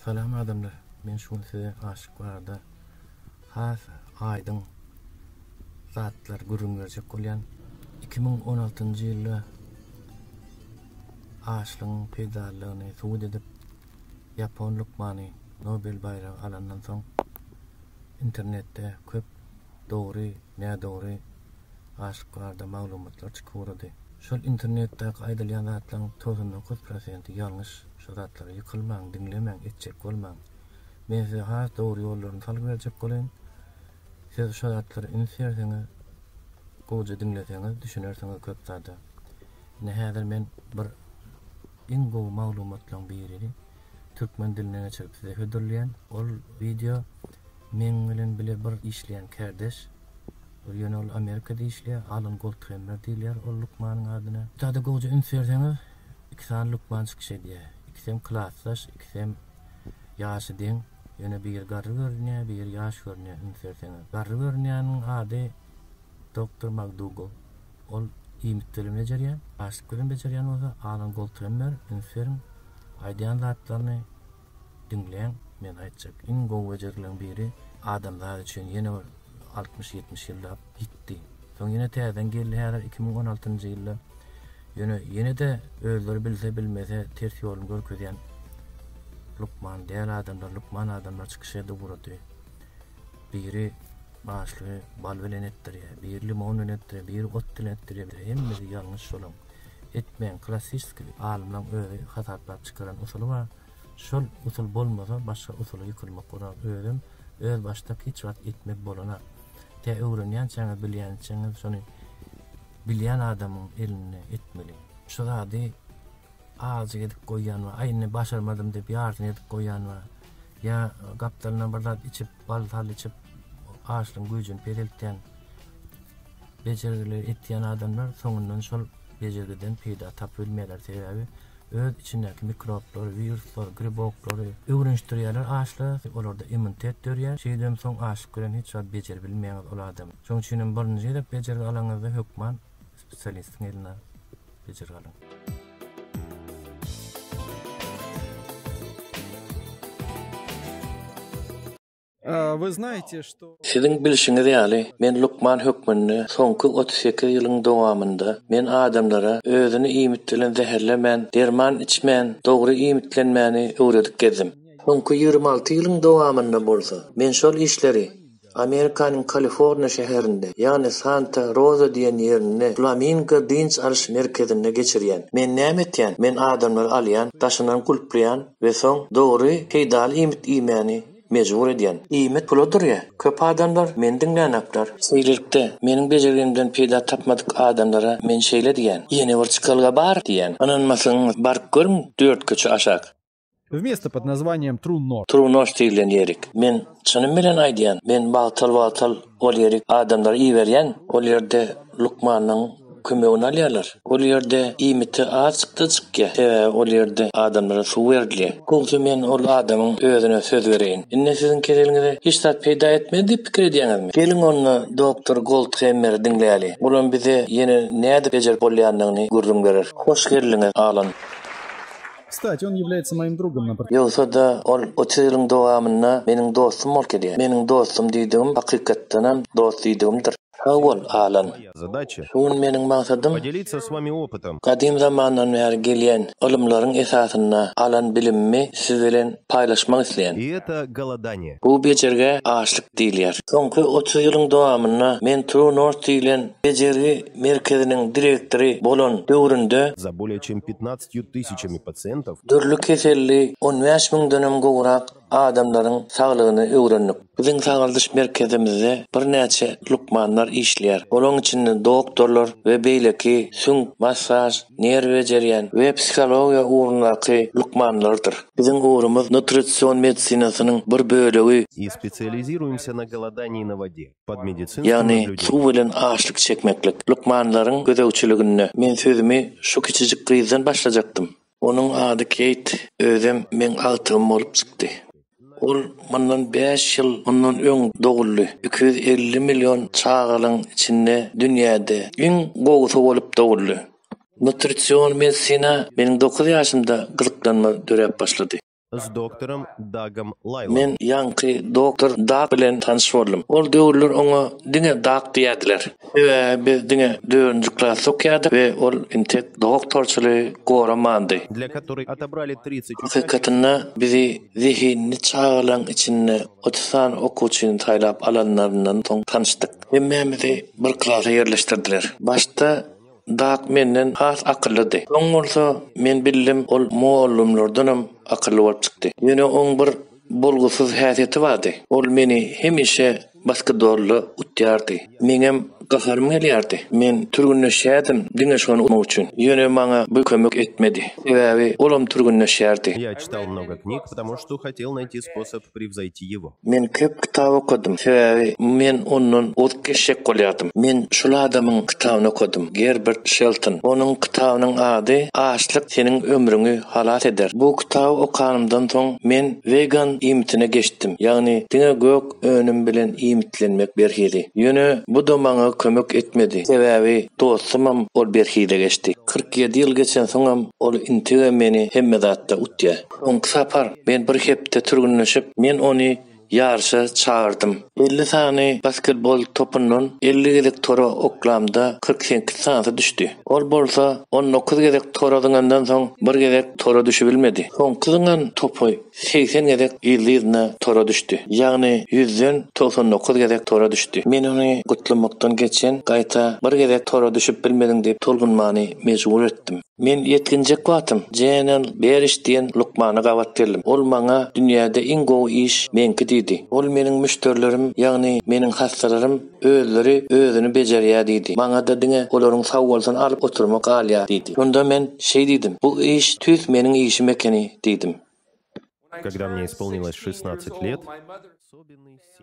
Salam adamlar, men şu gün size aşyk barada has aýdyň zatlar gürrüň berjek bolýan. 2016-njy ýylda açlygyň peýdalylygyny subut edip, ýapon lukmany Nobel baýragy alandan soň internetde köp dogry, nädogry açlyk barada maglumatlar çykyp ugrady. Şol internetdäki aýdylýan zatlaryň 99 prosenti ýalňyş, şo zatlara ýykylmaň, diňlemäň, etjek bolmaň. Men size has dogry ýollaryny salgy berjek bolaýyn. Siz şo zatlara üns berseňiz, gowuja diňleseňiz düşünersiňiz köp zada. Ine häzir men bir iň gowy maglumatlaryň birini türkmen diline geçirip size hödürleýän. Ol wideo meň bilen bile bir işleýän kärdeş. Ol ýöne ol Amerikada işleýär. Alan Goldhemmer diýilýär ol lukmanyň adyna. Bu zada gowuja üns berseňiz, iki sany lukman çykyş edýär. Ikisem klasdaş, ikisem ýaşy deň. Ýöne biri garry görünýär, biri ýaş görünýär üns berseňiz. Garry görünýäniň ady Doktor McDougall. Ol iýmit bilen bejerýär. Açlyk bilen bejerýän bolsa Alan Goldhemmer, üns beriň. Aýdýan zatlaryny Diňläň, men aýtjak iň gowy bejergileriň biri adamzat üçin ýene bir 60-70 ýyllap ýitdi. Soň ýene täzeden geldi häzir 2016-njy ýylda. Ýöne ýene-de özleri bilse bilmese ters ýoluny görkezýän lukman däl adamlar, lukman adamlar çykyş edip ugrady. Biri başlygy bal bilen etdirýär, biri limon bilen etdirýär, biri ot bilen etdirýär. Hemmesi ýalňyş şolaň. Etmeýän klassiski alymlaň özi hasaplap çykaran usuly bar. Şol usul bolmasa başga usula ýykylmak bolar. Özem öz başdak hiç wagt etmek bolana. Tä öwrenýänçäňiz bilýänçäňiz şony bilýän adamyň elinde etmeli. Şu zady azajyk edip goýýan bar. Aý indi başarmadym diýip ýarsyny edip goýýan bar. Ýa gapdalyndan bir zat içip bal sal içip açlygyň güýjüni peseltýän bejergileri etýän adamlar soňundan şol bejergiden peýda tapyp bilmeýärler. Sebäbi öz içindäki mikroblary, wiruslary, griboklary öwrenişdirýärler açlyga, olarda immunitet dörýär. Şeýdibem soň açlyk bilen hiç wagt bejerip bilmeýäňiz ol adamy. Şonuň üçin hem birinji gezek bejergi alaňyzda hökman spesialistiň eline bejergi alyň. Siziň bilşiňiz ýaly, men lukman hökmünde soňky 38 ýylyň dowamynda men adamlara özüni iýmit bilen zäherlemän, derman içmän, dogry iýmitlenmäni öwredip gezdim. Soňky 26 ýylyň dowamynda bolsa, men şol işleri Amerikanyň Kaliforniýa şäherinde, ýagny Santa Roza diýen ýerinde Flamingo dynç alyş merkezinde geçirýän. Men näme etýän? Men adamlary alýan, daşyndan gulplaýan we soň dogry, peýdaly iýmit iýmäni mejbur edýän. Iýmit pula durýar. Köp adamlar meni diňlänoklar. Şeýlelikde, meniň bejergimden peýda tapmadyk adamlara men şeýle diýýän, Ýene bir çykalga bar diýýän. Ynanmasaňyz, baryp görüň dört köçe aşak. W место под названием True North. True North diýlen ýerik. Men çynym bilen aýdýan, men wagtal-wagtal ol ýerik adamlary iberýän, ol ýerde lukmanyň kömegini alýarlar. Ol ýerde iýmiti azjykda çykýar, sebäbi ol ýerde adamlara suw berilýär. Gowusy men ol adamyň özüne söz bereýin. Indi siziň keseliňize hiç zat peýda etmez diýip pikir edýäňizmi? Geliň onda doktor Goldhemmeri diňläli. Olam bize ýene nädip bejerip bolýandygyny gürrüň berer. Hoş geldiňiz, Alan. Kstati, on ýawlýaetsa moim drugom na. Ýogsa-da, ol 30 ýylyň dowamynda meniň dostum bolup gelýär. Meniň dostum diýdigim, hakykatdanam, dost diýdigimdir. Sag bol, Alan. Şu gün meniň maksadym, gadym zamandan bäri gelýän ylymlaryň esasynda alan bilimimi siz bilen paýlaşmak isleýän. Bu bejergä açlyk diýilýär. Soňky 30 ýylyň dowamynda men True North diýlen bejergi merkeziniň direktory bolan döwründe, За более чем пятнадцатью тысячами пациентов. Dürli keselli 15 müňdenem gowrak adamlaryň saglygyny öwrendik. Biziň sagaldyş merkezimizde birnäçe lukmanlar işleýär. Olaryň içinde doktorlar we beýleki süňk, massaž, nerw bejerýän we psihologiýa ugrundaky lukmanlardyr. Biziň ugrumyz nutrision medisinasynyň bir bölegi. И специализируемся на голодании на воде. Pod медицинским Ýagny наблюдением. suw bilen açlyk çekmeklik. Lukmanlaryň gözegçiliginde. Men sözümi şu kiçijik gyzdan başlajakdym. Onuň ady Keýt, özem meň agtygym bolup çykdy. Ol mundan bäş ýyl mundan öň doguldy. 250 million çagalaň içinde dünýäde iň gowusy bolup doguldy. Nutrision medisina meniň dokuz ýaşymda gyzyklanma döräp başlady. С doktorom Dagom Laýlom. Men ýaňky doktor Dag bilen tanyş boldum. Ol döwürler oňa diňe Dag diýerdiler. Sebäbi biz diňe dördünji klasda okýardyk we ol entek doktorçylygy goramandy. Для которой otobrali 30 Hakykatynda bizi zehinli çagalaryň içinde 30 sany okuwçyny saýlap alanlaryndan soň tanyşdyk. Hemmämizi bir klasa ýerleşdirdiler. Başda Dag menden has akyllydy. Soň bolsa men bildim, ol mugallymlardanam akylly bolup çykdy. Ýöne oň bir bolgusyz häsiýeti bardy. Ol meni hemişe basketbolda utýardy. Meňem gaharym gelýärdi. Men türgünleşýärdim diňe şony utmak üçin. Ýöne maňa bu kömek etmedi. Sebäbi olam türgünleşýärdi. Я читал много книг, потому что хотел найти способ превзойти его. Men köp kitap okadym, sebäbi men ondan ozup geçjek bolýardym. Men şul adamyň kitabyny okadym, Gerbert Şelton. Onuň kitabynyň ady Açlyk seniň ömrüňi halas eder. Bu kitaby okanymdan soň men wegan iýmitine geçdim, ýagny diňe gök önüm bilen iýmitlenmek berhizi. Ýöne bu-da maňa kömek etmedi, sebäbi dostumam ol berhize geçdi. 47 ýyl geçensoňam ol integem meni hemme zatda utýar. Soňky sapar men bir hepde türgünleşip, men ony ýaryşa çagyrdym. 50 sany basketbol topundan 50 gezek tora oklamda 48 sanysy düşdi. Ol bolsa 19 gezek tora zyňandan soň bir gezek tora düşübilmedi. Soňky zyňan topy 80 gezek yzly-yzyna tora düşdi. Ýagny ýüzden 99 gezek tora düşdi. Men ony gutlamakdan geçen, gaýta bir gezek tora düşüp bilmediň diýip tolgunmany mejbur etdim. Men ýetginjek wagtym Jenel Beriş diýen lukmana gabat geldim. Ol maňa dünýäde iň gowy iş meňki diýdi. Ol meniň müşderilerim, ýagny meniň hassalarym özleri özüni bejerýär diýdi. Maňa-da diňe olaryň sagbolsuny alyp oturmak galýar diýdi. Şonda men şeý diýdim, Bu iş tüýs meniň işim ekeni diýdim. Когда мне исполнилось 16 лет,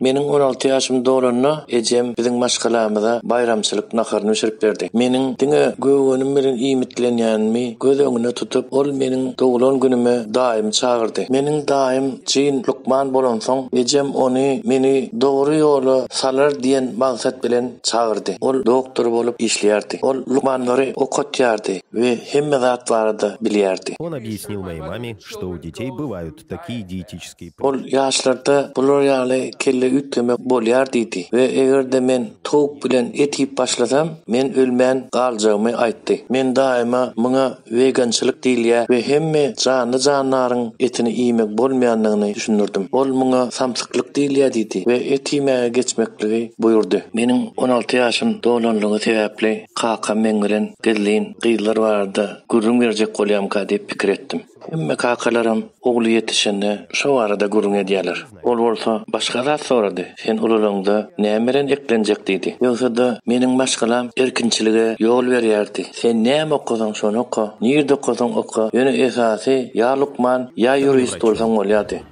Meniň 16 ýaşym dolanda, ejem biziň maşgalamyza baýramçylyk naharyny bişirip berdi. Meniň diňe gök önüm bilen iýmitlenýänimi göz öňüne tutup, ol meniň doglan günüme daýymy çagyrdy. Meniň daýym çyn lukman bolansoň, ejem ony meni dogry ýola salar diýen maksat bilen çagyrdy. Ol doktor bolup işleýärdi. Ol lukmanlary okatýardy we hemme zat barada bilýärdi. Он объяснил моей маме, что у детей бывают такие диетические Ol ýaşlarda bular ýaly kelle üýtgeme bolýar diýdi we eger-de men towuk bilen et iýip başlasam, men ölmän galjagymy aýtdy. Men daýyma muňa wegançylyk diýilýär we hemme janly-jandaryň etini iýmek bolmaýandygyny düşündirdim. Ol muňa samsyklyk diýilýär diýdi we et iýmäge geçmekligi buýurdy. Meniň 16 ýaşym dolanlygy sebäpli kakam meň bilen gizlin gyzlar barada gürrüň berjek bolýamyka diýip pikir etdim. Hemme kakalaram ogly ýetişende şo barada gürrüň edýärler. Ol bolsa başga zat sorady, Sen ulalaňda näme bilen eklenjek diýdi. Ýogsa-da meniň maşgalam erkinçilige ýol berýärdi. Sen näme okasaň şony oka, nirde okasaň oka, ýöne esasy ýa lukman, ýa ýurist bolsaň bolýardy.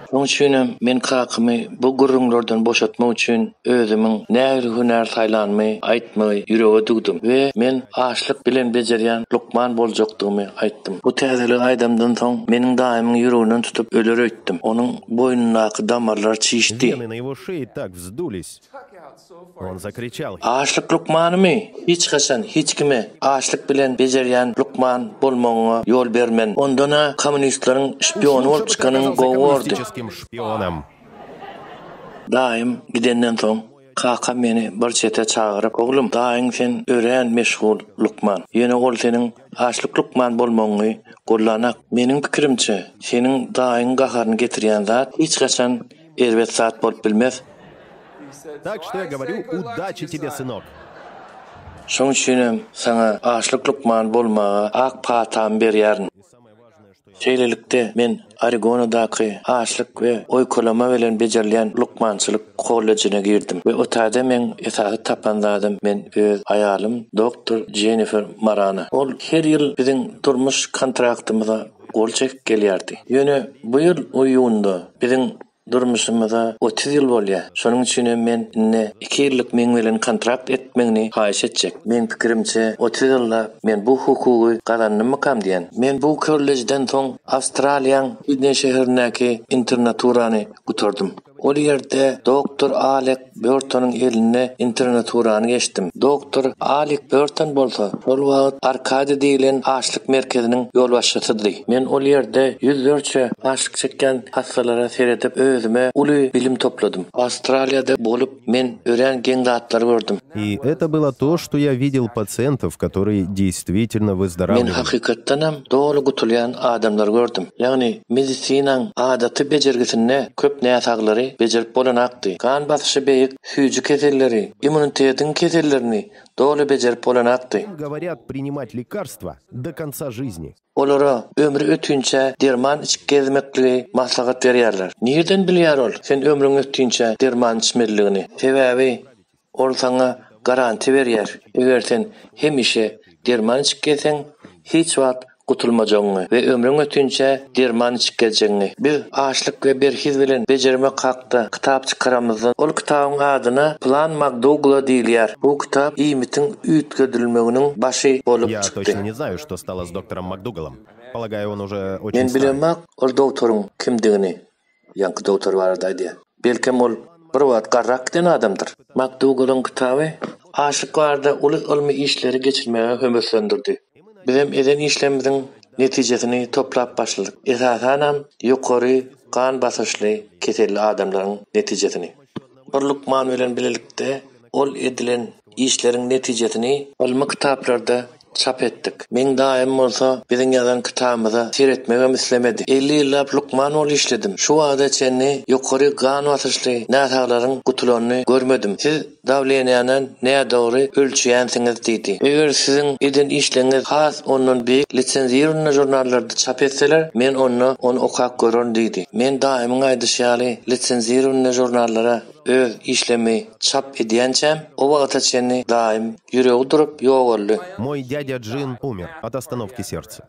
Şonuň üçinem men kakamy bu gürrüňlerden boşatmak üçin özümiň nähili hünär saýlanymy aýtmagy ýürege düwdüm we men açlyk bilen bejerýän lukman boljakdygymy aýtdym. Bu täzeligi aýdamdan soň meniň daýymyň ýüreginden tutup öler öýtdüm. Onuň boýnundaky damarlar çişdi. Вены на его шее так вздулись. Он закричал. Açlyk lukmanymy? Hiç haçan hiç kime açlyk bilen bejerýän lukman bolmagyňa ýol bermen. Ondan-a kommunistleriň şpiony bolup Лучше бы ты çykanyň оказался gowy bordy. коммунистическим шпионом. Daýym gidenden soň, kakam meni bir çete çagyryp, Oglum, daýyň sen örän meşhur lukman. Ýöne ol seniň açlyk lukman bolmagyňy gollanak. Meniň pikirimçe, seniň daýyň gaharyny getirýän zat hiç haçan erbet zat bolup bilmez. Так что я говорю, удачи тебе, сынок. Şonuň üçinem saňa açlyk lukman bolmaga ak patamy berýärin. Şeýlelikde, men Oregonadaky açlyk we oýkalama bilen bejerilýän lukmançylyk kollejine girdim we o taýda meň esasy tapan zadym men öz aýalym doktor Jennifer Marana. Ol her ýyl biziň durmuş kontraktymyza gol çekip gelýärdi. Ýöne bu ýyl iýunda biziň durmuşymyza 30 ýyl bolýar. Şonuň üçinem men indi 2 ýyllyk meň bilen kontrakt etmegini haýyş etjek. Meň pikirimçe 30 ýylda men bu hukugy gazandymmykam diýen. Men bu kollejden soň Awstraliýaň Sidneý şäherindäki internaturany gutardym. Ol ýerde doktor Alek Börtonyň elinde internaturany geçdim. Doktor Alek Börton bolsa şol wagt Arkadiý diýlen açlyk merkeziniň ýolbaşçysydy. Men ol ýerde ýüzlerçe açlyk çekýän hassalara seredip, özüme uly bilim topladym. Awstraliýada bolup, men örän geň zatlary gördüm. И это было то, что я видел пациентов, которые действительно Men выздоравливали. hakykatdanam doly gutulýan adamlary gördüm. Ýagny medisinaň adaty bejergisinde köp näsaglary bejerip bolanakdy. Gan basyşy beýik, süýji keselleri, immunitetiň kesellerini doly bejerip bolanakdy. Им говорят принимать лекарства до конца жизни. Olara ömri ötünçä derman içip gezmekligi maslahat berýärler. Nirden bilýär ol sen ömrüň ötünçä derman içmelidigini? Sebäbi ol saňa garantiýa berýär, eger sen hemişe derman içip gezseň, hiç wagt gutulmajagyňy we ömrüň ötünçä derman içip gezjegiňi. Biz açlyk we berhiz bilen bejermek hakda kitap çykaramyzda, ol kitabyň adyna Plan Makdugla diýilýär. Bu kitap iýmitiň üýtgedilmeginiň başy bolup Я çykdy. точно не знаю, что стало с доктором МакДугалом. Полагаю, он уже очень Men стар. bilemok ol dogtoryň kimdigini, ýaňky dogtor barada aýdýar. Belkem ol bir wagt garrak giden adamdyr. Makdugalyň kitaby açlyk barada uly ylmy işleri geçirmäge höweslendirdi. Bizem eden işlerimiziň netijesini toplap başladyk. Esasanam ýokary gan basyşly keselli adamlaryň netijesini. Bir lukman bilen bilelikde ol edilen işleriň netijesini ylmy kitaplarda çap etdik. Meň daýym bolsa biziň ýazan kitabymyza seretmegem islemedi. 50 ýyllap lukman bolup işledim. Şu wagta çenli ýokary gan basyşly näsaglaryň gutulanyny görmedim. Siz dawleniýany nädogry ölçeýänsiňiz diýdi. Eger siziň eden işleriňiz has ondan beýik lisenzirowanyý žurnallarda çap etseler, men onda ony okap görerin diýdi. Men daýymyň aýdyşy ýaly lisenzirowanyý žurnallara öz işlerimi çap edýänçäm, o wagta çenli daýym ýüregi durup ýogaldy. Мой дядя Джин умер от остановки сердца.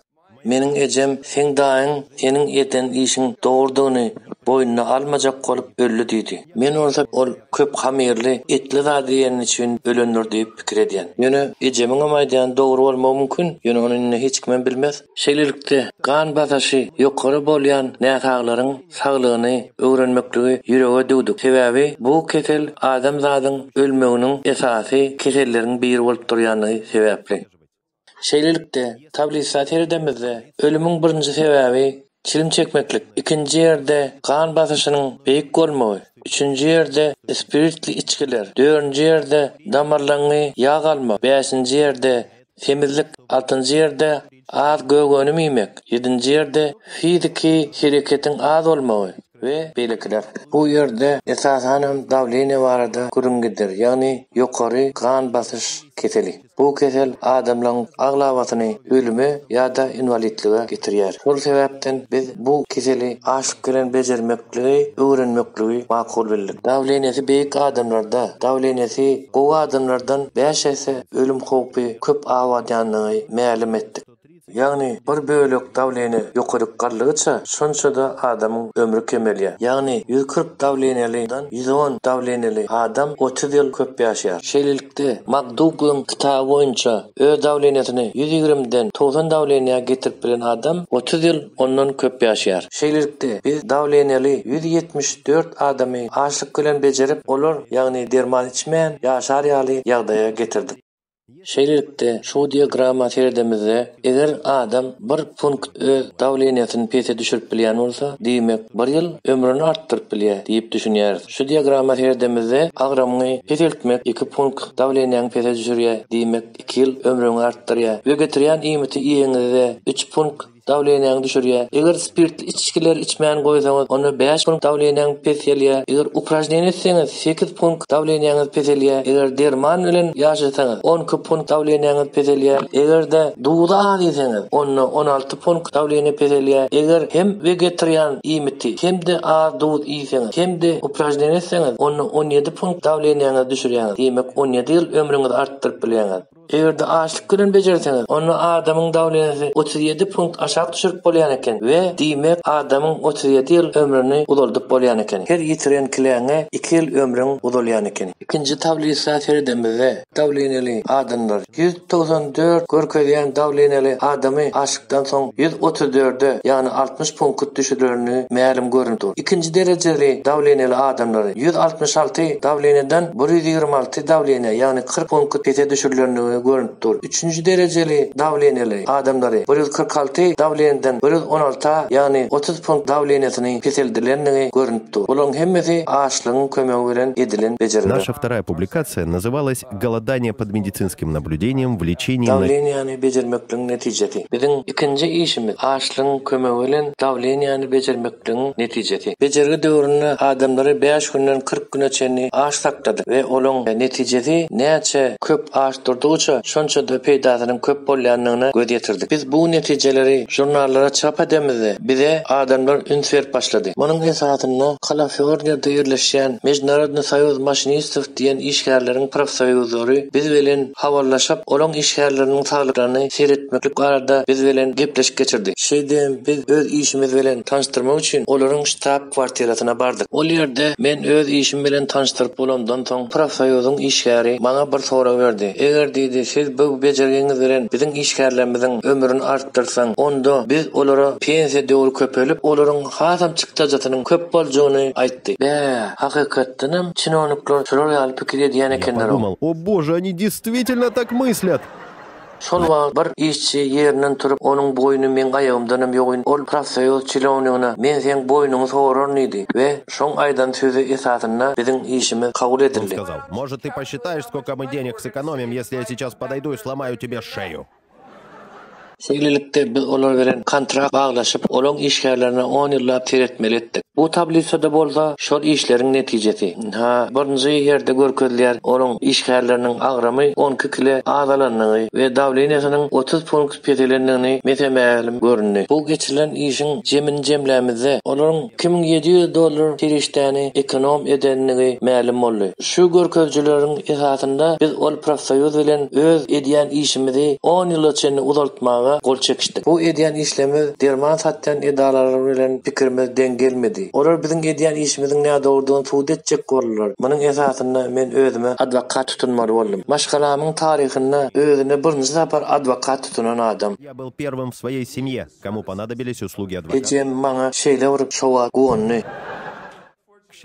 Meniň ejem seň daýyň seniň eden işiň dogrudygyny boýnuna almajak bolup öldi diýdi. Men bolsa ol köp hamyrly, etli zady iýeni üçin ölendir diýip pikir edýän. Ýöne ejemiňem aýdýany dogry bolmagy mümkin, ýöne ony indi hiç kimem bilmez. Şeýlelikde, gan basyşy ýokary bolýan näsaglaryň saglygyny öwrenmekligi ýürege düwdük. Sebäbi bu kesel adamzadyň ölmeginiň esasy keselleriň biri bolup durýanlygy sebäpli. Şeýlelikde, tablisa seredemizde, ölümiň birinji sebäbi çilim çekmeklik, ikinji ýerde gan basyşynyň beýik bolmagy, üçünji ýerde spiritli içgiler, dördünji ýerde damarlaryňy ýag almak, bäşinji ýerde semizlik, altynjy ýerde az gök önüm iýmek, ýedinji ýerde fiziki hereketiň az bolmagy we beýlekiler. Bu ýerde esasanam dawleniýe barada gürrüň gider, ýagny ýokary gan basyş keseli. Bu kesel adamlaryň aglabasyny ölüme ýa-da inwalidlige getirýär. Şol sebäpden biz bu keseli açlyk bilen bejermekligi öwrenmekligi makul bildik. Dawleniýesi beýik adamlarda dawleniýesi gowy adamlardan bäş esse ölüm howpy köp abadýandygy mälim etdik. Ýagny bir bölek dawleniýe ýokaryk galdygyça, şonça-da adamyň ömri kemelýär. Ýagny 140 dawleniýalydan 110 dawleniýaly adam 30 ýyl köp ýaşaýar. Şeýlelikde, Makduglyň kitaby boýunça öz dawleniýesini 120-den 90 dawleniýä getirip bilen adam 30 ýyl ondan köp ýaşaýar. Şeýlelikde, biz dawleniýaly 174 adamy açlyk bilen bejerip, olar, ýagny derman içmän ýaşar ýaly ýagdaýa getirdik. Şeýlelikde, şu diagramma seredemizde, eger adam bir punkt öz dawleniýesini pese düşürip bilýän bolsa, diýmek, bir ýyl ömrüni artdyryp bilýär diýip düşünýäris. Şu diagramma seredemizde, agramyňy peseltmek 2 punkt dawleniýäňi pese düşürýär, diýmek, 2 ýyl ömrüňi artdyrýar. Wegetarian iýmiti iýeňizde 3 punkt dawleniýäňi düşürýär. Eger spirtli içgiler içmän goýsaňyz, onda 5 punkt dawleniýäň peselýär. Eger upražneniýe etseňiz, 8 punkt dawleniýäňiz peselýär. Eger derman bilen ýaşasaňyz, 12 punkt dawleniýäňiz peselýär. Eger-de duzy az iýseňiz, onda 16 punkt dawleniýe peselýär. Eger hem wegetarian iýmiti, hem-de az duz iýseňiz, hem-de upražneniýe etseňiz, onda 17 punkt dawleniýäňizi düşürýäňiz. Diýmek, 17 ýyl ömrüňizi artdyryp bilýäňiz. Eger-de açlyk bilen bejerseňiz, onda adamyň dawleniýasy 37 punkt aşak düşürip bolýan eken we diýmek, adamyň 37 ýyl ömrüni uzaldyp bolýan eken. Her ýitiren kileňe iki ýyl ömrüň uzalýan ekeni. Ikinji tablisa seredemizde, dawleniýaly adamlar 194 görkezýän dawleniýaly adamy açlykdan soň 134-e, ýagny 60 punkt düşürilenini mälim görünip dur. Ikinji derejeli dawleniýaly adamlary 166 dawleniýadan 126 dawleniýa, ýagny 40 punkt pese düşürilenligi görünip dur. Üçünji derejeli dawleniýaly adamlary 146 dawleniýadan 116-a, ýagny 30 punkt dawleniýasyny peseldilenligi görünip dur. Bularyň hemmesi açlygyň kömegi bilen edilen bejergiler. Наша вторая публикация называлась «Голодание под медицинским наблюдением в лечении на Dawleniýany bejermekligiň netijesi. Biziň ikinji işimiz açlygyň kömegi bilen dawleniýany bejermekligiň netijesi. Bejergi döwründe adamlary bäş günden 40 güne çenli aç sakladyk we olaň netijesi näçe köp aç durdugyça, şonça-da peýdasynyň köp bolýandygyna göz ýetirdik. Biz bu netijeleri žurnallara çap edemizde, bize adamlar üns berip başlady. Munuň esasynda Kalafiorniýada ýerleşýän Mejnarodnyý soýuz maşinistow diýen işgärleriň profsoýuzlary biz bilen habarlaşyp, olaň işgärleriniň saglyklaryny seretmeklik barada biz bilen gepleşik geçirdi. Şeýdibem biz öz işimiz bilen tanyşdyrmak üçin olaryň ştab kwartirasyna bardyk. Ol ýerde men öz işim bilen tanyşdyryp bolamdan soň, profsoýuzyň işgäri maňa bir sorag berdi, Eger, diýdi, siz bu bejergiňiz bilen biziň işgärlerimiziň ömrüni artdyrsaň, onda biz olara pensiýa döwri köpelip, olaryň hasam çykdajysynyň köp boljagyny aýtdy. Bä, hakykatdanam çinownikler şular ýaly pikir edýän Я ekenler-ow. подумал, о боже, они действительно так мыслят! Şol wagt bir işçi ýerinden turup, onuň boýny meň aýagymdanam ýogyn, ol profsoýuz çinownigyna men seň boýnuňy soraryn diýdi we şoň aýdan sözi esasynda biziň işimiz kabul Он edildi. сказал, может, ты посчитаешь, сколько мы денег сэкономим, если я сейчас подойду и сломаю тебе шею. Şeýlelikde, biz olar bilen kontrakt baglaşyp, olaň işgärlerine on ýyllap seretmeli etdik. Bu tablisada bolsa şol işleriň netijesi. Ynha, birinji ýerde görkezilýär, olaň işgärleriniň agramy 12 kile azalandygy we dawleniýasynyň 30 punkt peselendigini mese-mälim göründi. Bu geçirilen işiň jemini jemlämizde, olaryň 2700 dollar serişdäni ekonom edendigi mälim boldy. Şu görkezijileriň esasynda biz ol profsoýuz bilen öz edýän işimizi on ýyla çenli uzaltmaga gol çekişdik. Bu edýän işlerimiz derman satýan edaralar bilen pikirimiz deň gelmedi. Olar biziň edýän işimiziň nädogrudygyny subut etjek boldular. Munuň esasynda men özüme adwokat tutunmaly boldum. Maşgalamyň taryhynda özüne birinji sapar adwokat tutunan adam. Я был первым в своей семье, кому понадобились услуги адвоката. Ejem maňa şeýle bir şowa guwandy.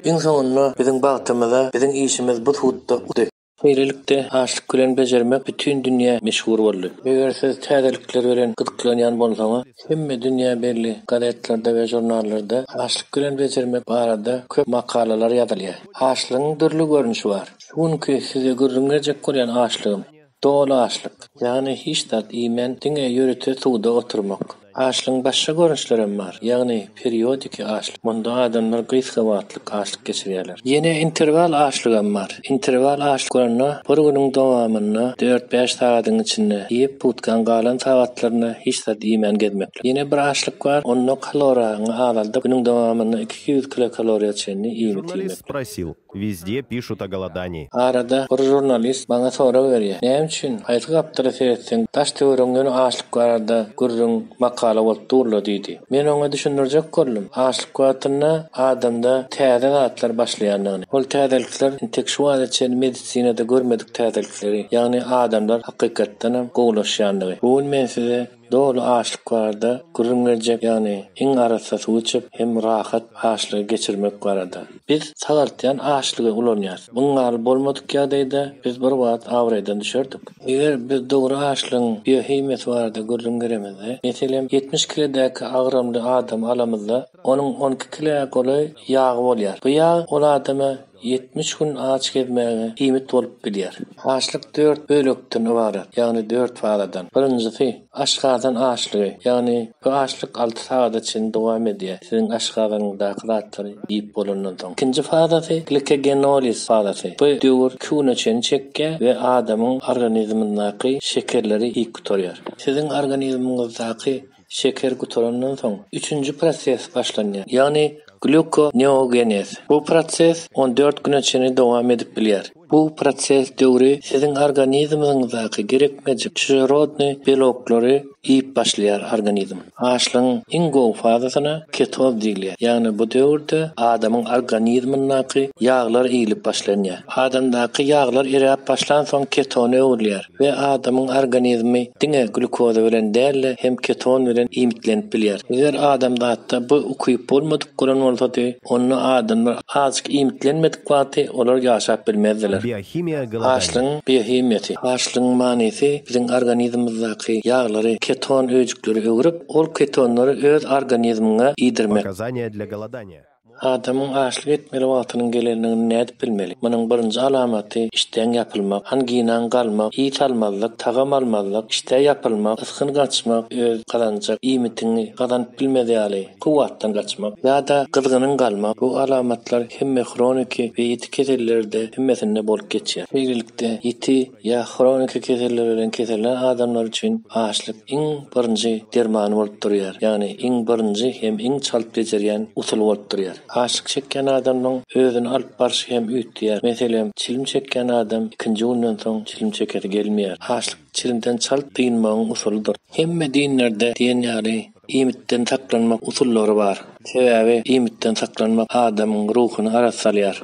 Iň soňunda biziň bagtymyza biziň işimiz bu sudda utdy. Şeýlelikde, açlyk bilen bejermek bütin dünýä meşhur boldy. Eger siz täzelikler bilen gyzyklanýan bolsaňyz, hemme dünýä belli gazetlerde we žurnallarda açlyk bilen bejermek barada köp makalalar ýazylýar. Açlygyň dürli görnüşi bar. Şu günki size gürrüň berjek bolýan açlygym, doly açlyk, ýagny hiç zat iýmän, diňe ýörite suwda oturmak. Açlygyň başga görnüşlerem bar, ýagny periodiki açlyk, munda adamlar gysga wagtlyk açlyk geçirýärler. Ýene interwal açlygam bar. Interwal açlyk bolanda bir günüň dowamynda dört-bäş sagadyň içinde iýip, putkaň galan sagatlarynda hiç zat iýmän gezmeklik. Ýene bir açlyk bar, onda kaloraňy azaldyp, günüň dowamynda 200 kilokaloriýa çenli iýmit Журналист iýmeklik. спросил, везде пишут о голодании. Arada bir žurnalist maňa sorag berýär, Näme üçin, haýsy gapdala seretseň, daş-töweregiň ýöne açlyk barada gürrüň, makala bolup dur-la diýdi. Men oňa düşündirjek boldum, açlyk wagtynda adamda täze zatlar başlaýandygyny. Ol täzelikler entek şu wagta çenli medisinada görmedik täzelikleri, ýagny adamlar hakykatdanam gowulaşýandygy. Bu gün men size doly açlyk barada gürrüň berjek, ýagny iň arassa suw içip hem rahat açlygy geçirmek barada. Biz sagaltýan açlygy ulanýarys. Muň ýaly bolmadyk ýagdaýda biz bir wagt abraýdan düşerdik. Eger biz dogry açlygyň biohimiýasy barada gürrüň beremizde, meselem, 70 kiledäki agramly adamy alamyzda, onuň 12 kile golaý ýagy bolýar. Bu ýag ol adama 70 gün aç gezmäge iýmit bolup bilýär. Açlyk dört bölekden ybarat, ýagny dört fazadan. Birinjisi, aşgazan açlygy, ýagny bu açlyk alty sagada çenli dowam edýär, siziň aşgazanyňyzdaky zatlary iýip bolandan soň. Ikinji fazasy, glikogenoliz fazasy. Bu döwür iki güne çenli çekýär we adamyň organizmindäki şekerleri iýip gutarýar. Siziň organizmiňizdäki şeker gutarandan soň, üçünji proses başlanýar, ýagny glýukoneogenez. Bu proses 14 güne çenli dowam edip bilýär. Bu proses döwri siziň organizmiňizdäki gerekmejik çužerodnyý beloklary iýip başlaýar organizm. Açlygyň iň gowy fazasyna ketoz diýilýär. Ýagny bu döwürde adamyň organizmindäki ýaglar iýlip başlanýar. Adamdaky ýaglar eräp başlansoň ketona öwrülýär. We adamyň organizmi diňe glýukoza bilen däl-de, hem keton bilen iýmitlenip bilýär. Eger adamzatda bu ukyp bolmadyk bolan bolsady, onda adamlar azajyk iýmitlenmedik wagty olar ýaşap bilmezdiler. Biohimiýa голодания. Açlygyň biohimiýasy. Açlygyň manysy biziň organizmimizdäki ýaglary keton öýjüklere öwrüp, ol ketonlary öz organizmiňe iýdirmek. Показания для голодания. Adamyň açlyk etmeli wagtynyň gelendigini nädip bilmeli? Munuň birinji alamaty işdäň ýapylmak, anginaň galmak, ys almazlyk, tagam almazlyk, işdä ýapylmak, ysgyn gaçmak, öz gazanjak iýmitiňi gazanyp bilmez ýaly kuwwatdan gaçmak ýa-da gyzgynyň galmak. Bu alamatlar hemme hroniki we ýiti kesellerde hemmesinde bolup geçýär. Şeýlelikde, ýiti ýa hroniki keseller bilen kesellän adamlar üçin açlyk iň birinji dermany bolup durýar, ýagny iň birinji hem iň çalt bejerýän usuly bolup durýar. Açlyk çekýän adamyň özüni alyp barşy hem üýtgeýär. Meselem, çilim çekýän adam ikinji günden soň çilim çekesi gelmeýär. Açlyk çilimden çalt dynmagyň usulydyr. Hemme dinlerde diýen ýaly iýmitden saklanmak usullary bar. Sebäbi iýmitden saklanmak adamyň ruhuny arassalýar.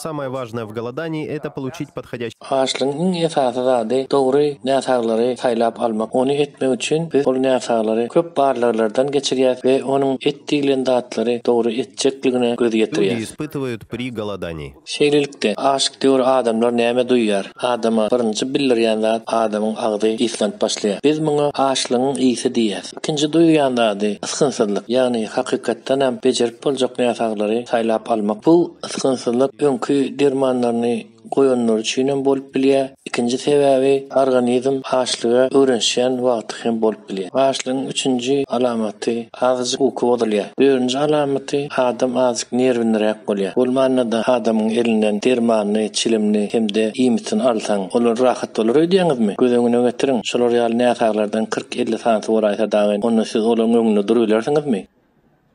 Самое важное в голодании – это получить подходящий Açlygyň iň esasy zady dogry näsaglary saýlap almak. Ony etmek üçin biz ol näsaglary köp barlaglardan geçirýäs we onuň et diýlen zatlary dogry etjekligine göz Люди ýetirýäs. испытывают при голодании. Şeýlelikde, açlyk döwri adamlar näme duýýar? Adama birinji bildirýän zat adamyň agzy yslanyp başlaýar. Biz muňa açlygyň ysy diýýäs. Ikinji duýýan zady ysgynsyzlyk, ýagny hakykatdanam bejerip boljak näsaglary saýlap almak. Bu ysgynsyzlyk öňki dermanlaryny goýanlary üçinem bolup bilýär. Ikinji sebäbi organizm açlyga öwrenişýän wagty hem bolup bilýär. Açlygyň üçünji alamaty azajyk uky bozulýar. Dördünji alamaty adam azajyk nerwniräk bolýar. Bolmanda-da adamyň elinden dermanyny, çilimini hem-de iýmitini alsaň, olar rahat bolar öýdýäňizmi? Göz öňüne getiriň, şolar ýaly näsaglardan 40-50 sanysy bolaýsa dagy, onda siz olaryň öňünde durubilersiňizmi?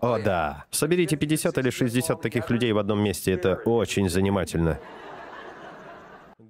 О, да. Соберите 50 или 60 таких людей в одном месте. Это очень занимательно.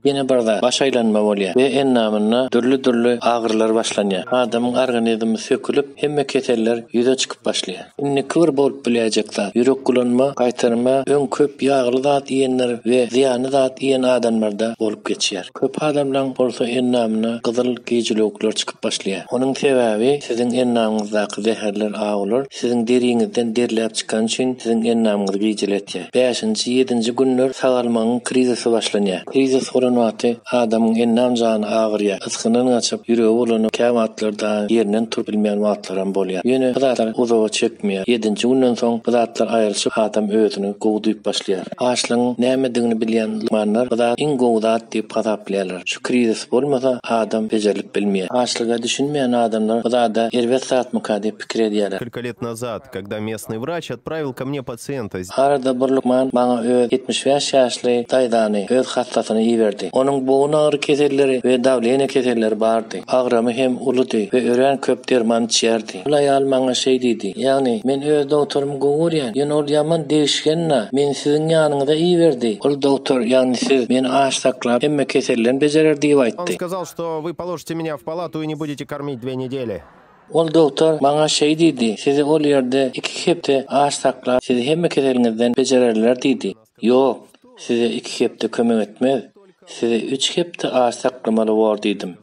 Ýene bir zat, baş aýlanma bolýar we endamynda dürli-dürli agyrylar başlanýar. Adamyň organizmi sökülip, hemme keseller ýüze çykyp başlaýar. Indiki bir bolup biläýjek zat, ýürek bulanma, gaýtarma, öň köp ýagly zat iýenler we zyýanly zat iýen adamlarda bolup geçýär. Köp adamlaň bolsa endamyna gyzyl gijilewükler çykyp başlaýar. Onuň sebäbi siziň endamyňyzdaky zäherler, awular siziň deriňizden derläp çykany üçin siziň endamyňyzy gijiletýär. Bäşinji, ýedinji günler sagalmagyň krizisi başlanýar. Krizis bolan wagty adamyň endam-jany agyrýar, ysgyndan gaçyp, ýüregi bulanyp, käwagtlar dagy ýerinden turup bilmeýän wagtlaram bolýar. Ýöne bu zatlar uzaga çekmeýär. Ýedinji günden soň bu zatlar aýrylyşyp, adam özüni gowy duýup başlaýar. Açlygyň nämedigini bilýän lukmanlar bu zat iň gowy zat diýip hasaplaýarlar. Şu krizis bolmasa, adam bejerilip bilmeýär. Açlyga düşünmeýän adamlar bu zada erbet zatmyka diýip pikir edýärler. Несколько лет назад, когда местный врач отправил ко мне пациента Arada bir lukman maňa öz 75 ýaşly daýzany, öz hassasyny iberdi. Onuň bogun agyry keselleri we dawleniýe keselleri bardy. Agramy hem uludy we örän köp derman içýärdi. Ol aýal maňa şeý diýdi, Ýagny, men öz dogtorymy gowy görýän, ýöne ol ýaman degişgen-dä, meni siziň ýanyňyza iberdi. Ol dogtor, ýagny siz, meni aç saklap, hemme keselden bejerer diýip Он aýtdy. сказал, что вы положите меня в палату и не будете кормить две недели. Ol dogtor maňa şeý diýdi, Sizi ol ýerde iki hepde aç saklap, sizi hemme keseliňizden bejererler diýdi. Ýok, size iki hepde kömek etmez, sizi üç hepde aç saklamaly bor diýdim.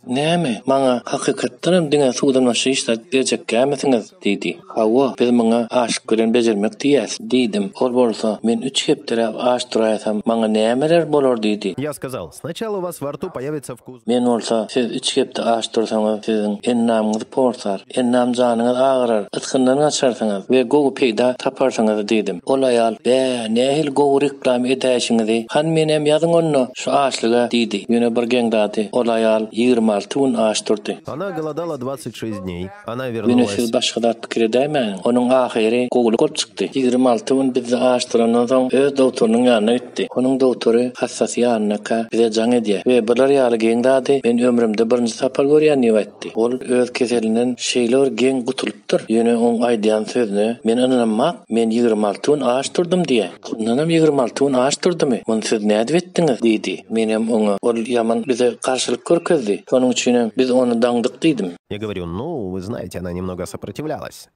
Näme, maňa hakykatdanam diňe suwdan başga hiç zat berjekkämisiňiz? diýdi. Hawa, biz muňa açlyk bilen bejermek diýýäs, diýdim. Ol bolsa, Men üç hepdeläp aç duraýsam, maňa nämeler bolar diýdi. Я сказал, сначала у вас во рту появится вкус Men bolsa, siz üç hepde aç dursaňyz, siziň endamyňyz porsar, endam janyňyz agyrar, ysgyndan gaçarsyňyz we gowy peýda taparsyňyz diýdim. Ol aýal, Bä, nähili gowy reklama edäýşiňizi, hany menem ýazyň onda şu açlyga diýdi. Ýöne bir geň zady, ol aýal 26. 26 gün aç durdy. Ona голодала 26 dney. Ona Ýöne вернулась. siz başga zat pikir edäýmäň. Onuň ahyry gowulyk bolup çykdy. 26 gün bizde aç durandan soň öz dogtorynyň ýanyna gitdi. Onuň dogtory hassasy ýanyndaka bize jaň edýär we bular ýaly geň zady men ömrümde birinji sapar görýän diýip aýtdy. Ol öz keselinden şeýle bir geň gutulypdyr, ýöne oň aýdýan sözüne men ynanamok, men 26 gün aç durdum diýýär. Çyndanam 26 gün aç durdumy? Muny siz nädip etdiňiz? diýdi. Menem oňa, Ol ýaman bize garşylyk görkezdi. Şonuň üçinem biz ony daňdyk diýdim. Я говорю, ну, вы знаете, она немного сопротивлялась.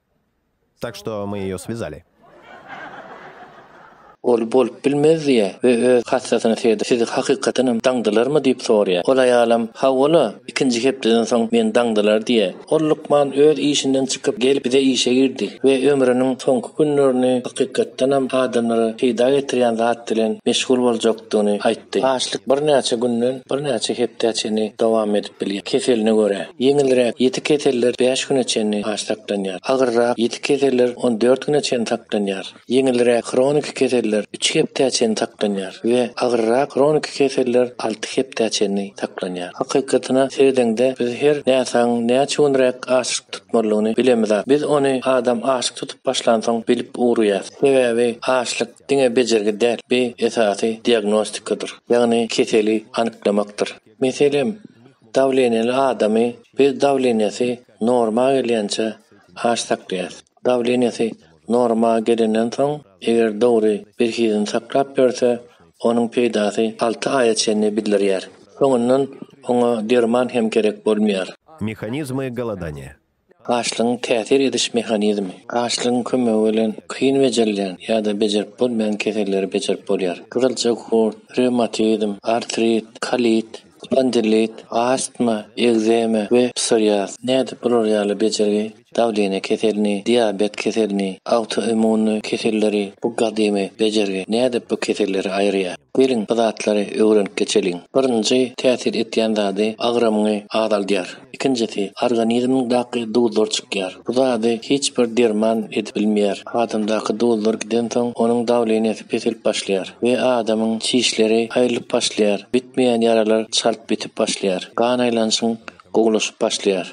Так что мы ее связали. Ol bolup bilmez diýýär we öz hassasyna seredip, Sizi hakykatdanam daňdylarmy diýip soraýar. Ol aýalam, Hawa-la, ikinji hepdeden soň meni daňdylar diýýär. Ol lukman öz işinden çykyp gelip bize işe girdi we ömrüniň soňky günlerini hakykatdanam adamlara peýda getirýän zat bilen meşgul boljakdygyny aýtdy. Açlyk birnäçe günden birnäçe hepdä çenli dowam edip bilýär, keseline görä. Ýeňilräk ýiti keseller bäş güne çenli aç saklanýar. Agyrrak ýiti keseller 14 güne çenli saklanýar. Ýeňilräk hroniki keseller üç hepdä çenli saklanýar we agyrrak hroniki keseller alty hepdä çenli saklanýar. Hakykatyna seredeňde biz her näsagyň näçe günräk açlyk tutmalydygyny bilemizak. Biz ony adam açlyk tutup başlansoň bilip ugraýas. Sebäbi açlyk diňe bejergi däl, bi esasy diagnostikadyr, ýagny keseli anyklamakdyr. Meselem, dawleniýeli adamy biz dawleniýasy norma gelýänçä aç saklaýas. Dawleniýasy norma gelenden soň, eger dogry berhizini saklap ýörse, onuň peýdasy alty aýa çenli bildirýär. Soňundan oňa derman hem gerek bolmaýar. Механизмы голодания. Açlygyň täsir ediş mehanizmi. Açlygyň kömegi bilen kyn bejerilýän ýa-da bejerip bolmaýan keselleri bejerip bolýar. Gyzylja gurt, rewmatizm, artrit, kolit, spondilit, astma, ekzema we psoriaz. Nädip bular ýaly bejergi dawleniýe keselini, diabet keselini, autoimmunny keselleri bu gadymy bejergi nädip bu keselleri aýyrýar? Geliň bu zatlary öwrenip geçeliň. Birinji täsir etýän zady agramyňy azaldýar. Ikinjisi, organizmiňdaky duzlar çykýar. Bu zady hiç bir derman edip bilmeýär. Adamdaky duzlar gidensoň, onuň dawleniýasy peselip başlaýar we adamyň çişleri aýrylyp başlaýar, bitmeýän ýaralar çalt bitip başlaýar, gan aýlanyşyň gowulaşyp başlaýar.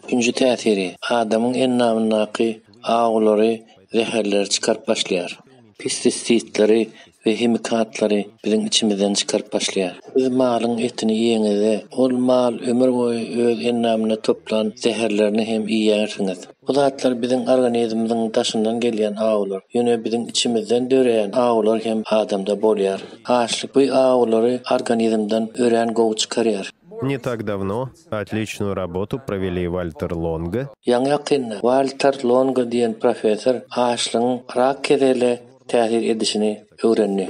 Üçünji täsiri, adamyň endamyndaky awulary, zäherleri çykaryp başlaýar. Pestisidleri we himikatlary biziň içimizden çykaryp başlaýar. Siz malyň etini iýeňizde, ol mal ömür boýy öz endamynda toplan zäherlerini hem iýýärsiňiz. Bu zatlar biziň organizmimiziň daşyndan gelýän awular, ýöne biziň içimizden döreýän awular hem adamda bolýar. Açlyk bu awulary organizmden örän gowy çykarýar. Не так давно отличную работу провели Вальтер Лонго Ýaňy-ýakynda Walter Longo diýen professor açlygyň rak kesele täsir edişini öwrendi.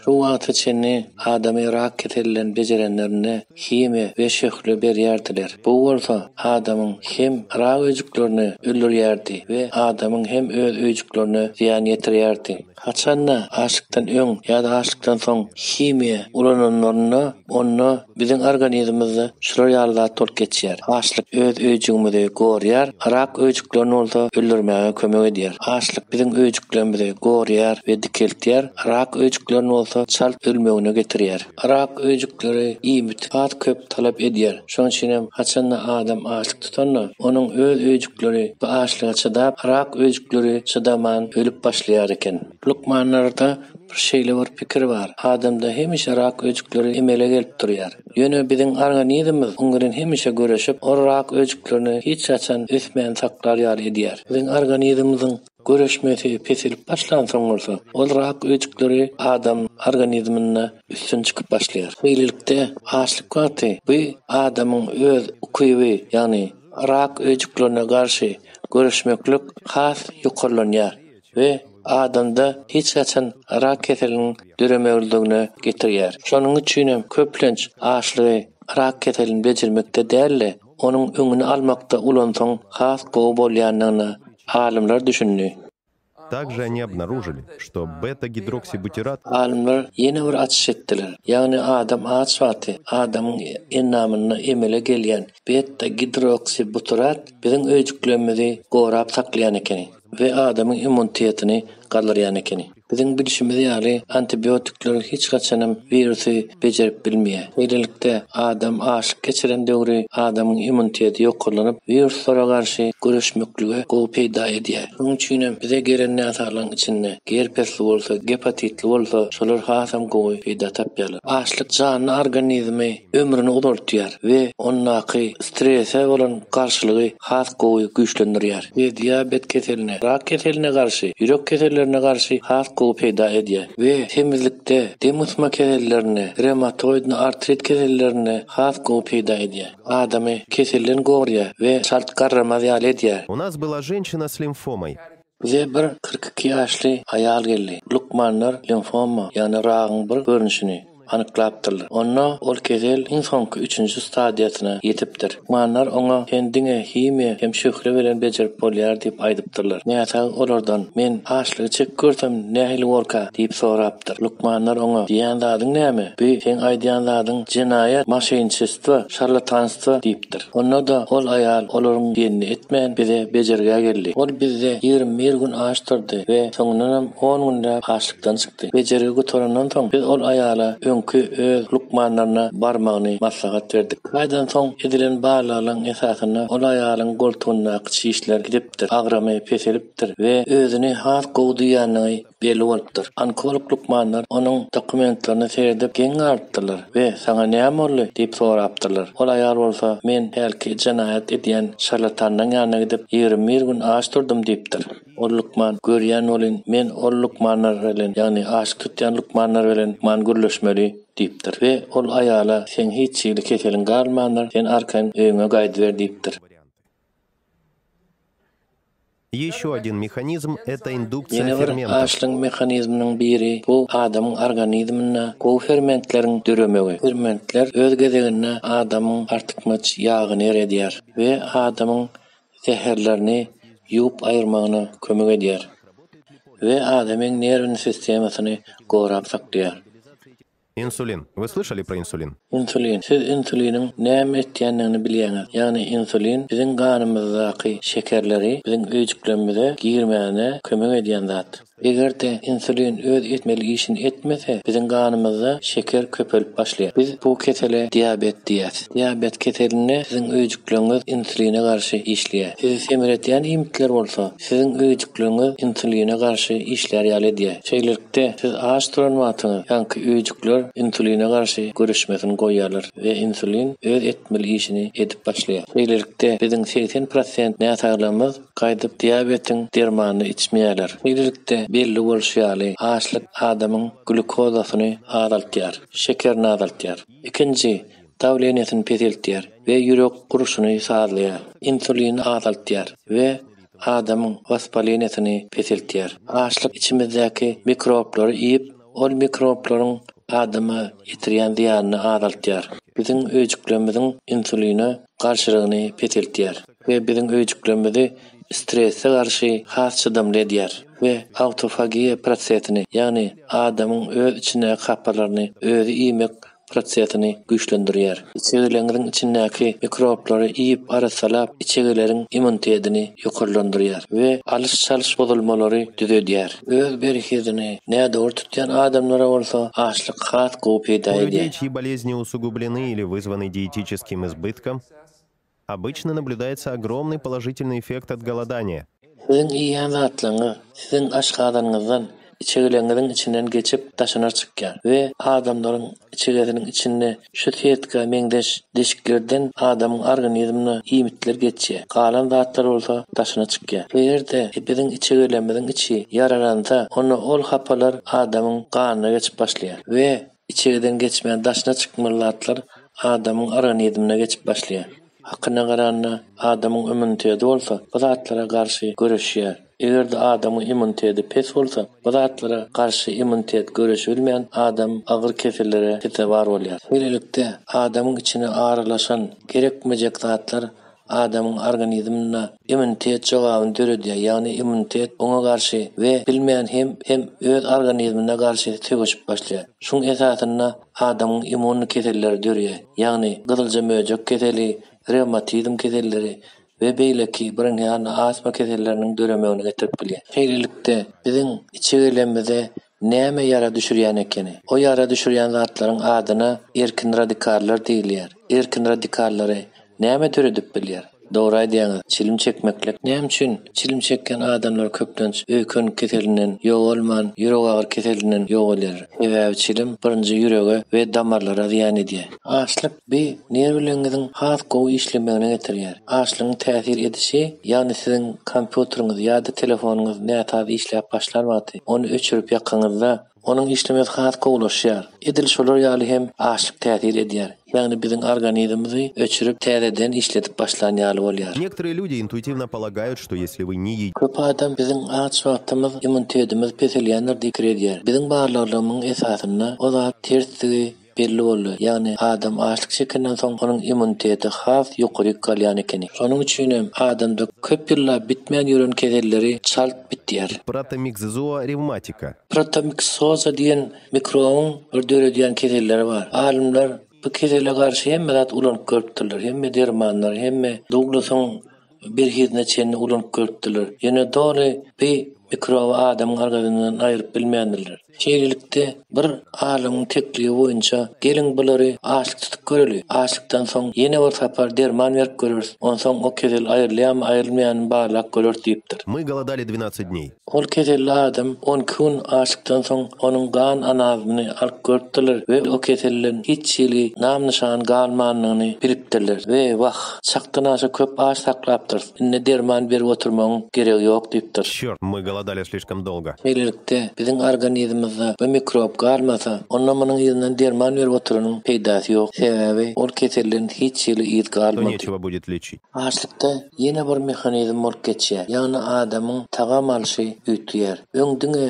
Şu wagta çenli adamy rak keselinden bejerenlerinde himiýa we şöhle berýärdiler. Bu bolsa adamyň hem rak öýjüklerini öldürýärdi we adamyň hem öz öýjüklerine zyýan ýetirýärdi. Haçanda açlykdan öň ýa-da açlykdan soň himiýa ulananlarynda, onda biziň organizmimizde şular ýaly zat bolup geçýär. Açlyk öz öýjügimizi gorýar, rak öýjüklerini bolsa öldürmäge kömek edýär. Açlyk biziň öýjüklerimizi gorýar we dikeltýär, rak öýjüklerini bolsa çalt ölmegine getirýär. Rak öýjükleri iýmiti has köp talap edýär. Şonuň üçin hem haçanda adam açlyk tutanda, onuň öz öýjükleri bu açlyga çydap, rak öýjükleri çydaman ölüp başlaýar eken. Lukmanlarda bir şeýle bir pikir bar, adamda hemişe rak öýjükleri emele gelip durýar. Ýöne biziň organizmimiz oň bilen hemişe göreşip, ol rak öýjüklerini hiç haçan ösmän saklar ýaly edýär. Biziň organizmimiziň göreşmesi peselip başlansoň bolsa, ol rak öýjükleri adam organizminde üstün çykyp başlaýar. Şeýlelikde, açlyk wagty bu adamyň öz ukyby, ýagny rak öýjüklerine garşy göreşmeklik has ýokarlanýar we adamda hiç haçan rak keseliniň döremezligine getirýär. Şonuň üçin hem köplenç açlygy rak keselini bejermekde däl-de, onuň öňüni almakda ulansaň has gowy bolýandygyna alymlar düşündi. Также они обнаружили, что бета-гидроксибутират Alymlar ýene bir açyş etdiler. Ýagny adam aç wagty adamyň endamynda emele gelýän beta-gidroksibutyrat biziň öýjüklerimizi gorap saklaýan ekeni we adamyň immunitetini. galdyrýan ekeni. Biziň bilşimiz ýaly, antibiotikler hiç haçanam wirusy bejerip bilmeýär. Şeýlelikde, adam açlyk geçiren döwri adamyň immuniteti ýokarlanyp, wiruslara garşy göreşmeklige gowy peýda edýär. Şonuň üçinem bize gelen näsaglaryň içinde gerpesli bolsa, gepatitli bolsa, şolar hasam gowy peýda tapýarlar. Açlyk janly organizmi ömrüni uzaltýar we ondaky strese bolan garşylygy has gowy güýçlendirýär we diabet keseline, rak keseline garşy, ýürek kesellerine garşy has gowy peýda edýär we semizlikde, dem gysma kesellerinde, rewmatoidny artrit kesellerinde has gowy peýda edýär. Adamy keselden gorýar we çalt garramaz ýaly edýär. У нас была женщина с лимфомой. Bize bir 42 ýaşly aýal geldi. Lukmanlar limfoma, ýagny ragyň bir görnüşini anyklapdyrlar. Onda ol kesel iň soňky üçünji stadiýasyna ýetipdir. Lukmanlar oňa sen diňe himiýa hem şöhle bilen bejerip bolýar diýip aýdypdyrlar. Näsag olardan, Men açlygy çekip görsem nähili borka? diýip sorapdyr. Lukmanlar oňa, Diýýän zadyň näme? Bu seň aýdýan zadyň jenaýat, maşençestwo, şarlatanstwo diýipdir. Onda-da ol aýal olaryň diýenini etmän, bize bejergä geldi. Ol bizde 21 gün aç durdy we soňundanam on günläp açlykdan çykdy. Bejergi gutarandan soň, biz ol aýala öňki öz lukmanlaryna barmagyny maslahat berdik. Bir aýdan soň edilen barlaglaryň esasynda ol aýalyň goltugyndaky çişler gidipdir, agramy peselipdir we özüni has gowy duýandygy belli bolupdyr. Onkolog lukmanlar onuň dokumentlerine seredip geň galypdyrlar we Saňa näme boldy? diýip sorapdyrlar. Ol aýal bolsa, Men hälki jenaýat edýän şarlatanlaň ýanyna gidip, 21 gün aç durdum diýipdir. Ol lukman, Görýän welin, men ol lukmanlar bilen, ýagny aşyk tutýan lukmanlar bilen man gürleşmeli diýipdir we ol aýala, Seň hiç hili keseliň galmandyr, sen arkaýyn öýüňe gaýdyber diýipdir. Еще один механизм – это индукция Ýene bir ферментов. açlygyň mehanizminiň biri bu adamyň organizminde gowy fermentleriň döremegi. Fermentler öz gezeginde adamyň artykmaç ýagyny eredýär we adamyň zäherlerini ýuwup aýyrmagyna kömek edýär we adamyň nerwni sistemasyny gorap saklaýar. Инсулин. Вы слышали про инсулин? Insulin. Siz insuliniň näme etýändigini bilýäňiz. Ýagny insulin biziň ganymyzdaky şekerleri biziň öýjüklerimize girmäne kömek edýän zat. Eger-de insulin öz etmeli işini etmese, biziň ganymyzda şeker köpelip başlaýar. Biz bu kesele diabet diýýäs. Diabet keselinde siziň öýjükleriňiz insuline garşy işleýär. Sizi semredýän iýmitler bolsa, siziň öýjükleriňiz insuline garşy işlär ýaly edýär. Şeýlelikde, siz aç duran wagtyňyz, ýaňky öýjükler insuline garşy göreşmesini goýýarlar we insulin öz etmeli işini edip başlaýar. Şeýlelikde, biziň 80 prosent näsaglygymyz gaýdyp diabetiň dermanyny içmeýärler. Şeýlelikde, belli bolşy ýaly, açlyk adamyň glýukozasyny azaltýar, şekerini azaltýar. Ikinji, dawleniýesini peseltýär we ýürek urşuny sazlaýar, insulini azaltýar we adamyň waspaleniýesini peseltýär. Açlyk içimizdäki mikroblary iýip, ol mikroblaryň adama ýetirýän zyýanyny azaltýar. Biziň öýjüklerimiziň insuline garşylygyny peseltýär we biziň öýjüklerimizi strese garşy has çydamly edýär we autofagiýa prosesini, ýagny adamyň öz içindäki hapalaryny özi iýmek prosesini güýçlendirýär. Içegeleriňiziň içindäki mikroblary iýip arassalap, içegeleriň immunitetini ýokarlandyrýar we alyş-çalyş bozulmalary düzedýär. Öz berhizini nädogry tutýan adamlara bolsa açlyk has gowy peýda У людей, edýär. чьи болезни усугублены или вызваны диетическим избытком, обычно наблюдается огромный положительный эффект от голодания. Siziň iýýän zatlaryňyz siziň aşgazanyňyzdan içegeleriňiziň içinden geçip daşyna çykýar we adamlaryň içegesiniň içinde şu setka meňzeş deşiklerden adamyň organizmine iýmitler geçýär. Galan zatlar bolsa daşyna çykýar. Eger-de biziň içegelerimiziň içi ýaralansa, onda ol hapalar adamyň ganyna geçip başlaýar we içegeden geçmän daşyna çykmaly zatlar adamyň organizmine geçip başlaýar. Hakyna garanda adamyň immuniteti bolsa bu zatlara garşy göreşýär. Eger-de adamyň immuniteti pes bolsa, bu zatlara garşy immunitet göreşibilmän adam agyr kesellere sezewar bolýar. Şeýlelikde, adamyň içine aralaşan gerekmejek zatlar adamyň organizminde immunitet jogabyny döredýär, ýagny immunitet oňa garşy we bilmän hem hem öz organizmine garşy söweşip başlaýar. Şuň esasynda adamyň immun keselleri döreýär, ýagny gyzylja möjek keseli, rewmatizm keselleri. We beýleki bronhial astma keselleriniň döremegine getirip bilýär. Şeýlelikde, biziň içegelerimize näme ýara düşürýän ekeni? O ýara düşürýän zatlaryň adyna erkin radikallar diýilýär. Erkin radikallary näme döredip bilýär? Dogry aýdýaňyz, çilim çekmeklik. Näme üçin çilim çekýän adamlar köplenç öýken keselinden ýogalman, ýüregagyry keselinden ýogalýar? Sebäbi çilim birinji ýürege we damarlara zyýan edýär. Açlyk bi nerwleriňiziň has gowy işlemegine getirýär. Açlygyň täsir edişi, ýagny siziň kompýuteriňiz ýa-da telefonyňyz näsaz işläp başlan wagty, ony öçürip ýakaňyzda, onuň işlemesi has gowulaşýar. Edil şolar ýaly hem açlyk täsir edýär, ýagny biziň organizmimizi öçürip täzeden işledip başlan ýaly bolýar. Некоторые люди интуитивно полагают, что если вы не едите Köp adam biziň aç wagtymyz immunitetimiz peselýändir diýip pikir edýär. Biziň barlaglarymyň esasynda o zat tersdigi belli boldy, ýagny adam açlyk çekenden soň onuň immuniteti has ýokaryk galýan ekeni. Şonuň üçinem adamda köp ýyllap bitmän ýören keselleri çalt bitýär. Protomikzoa revmatika. Protomiksoza diýen mikrobyň bir döredýän keselleri bar. Alymlar bu kesele garşy hemme zat ulanyp görüpdirler, hemme dermanlary, hemme Duglasyň berhizine çenli ulanyp görüpdirler. Ýöne doly bi mikroby adamyň organizminden aýryp bilmändirler. Şeýlelikde, bir alymyň teklibi boýunça, geliň bulary açlyk tutup göreli, açlykdan soň ýene bir sapar derman berip göreris, onsoň o kesel aýrylýarmy, aýrylmaýarmy barlap göreris diýipdir. Мы голодали двенадцать дней. Ol keselli adam 12 gün açlykdan soň onuň gan analizini alyp görüpdirler we o keselden hiç hili nam-nyşan galmandygyny bilipdirler we Wah, çakdan aşa köp aç saklapdyrys, indi derman berip oturmagyň geregi ýok diýipdir. Çert, мы голодали слишком долго. Şeýlelikde, biziň organizmimizde bu mikrob galmasa, onda munuň yzyndan derman berip oturanyň peýdasy ýok, sebäbi ol keselden hiç hili yz То galmady. нечего будет лечить. Açlykda ýene bir mehanizm bolup geçýär, ýagny adamyň tagam alşy üýtgeýär. Öň diňe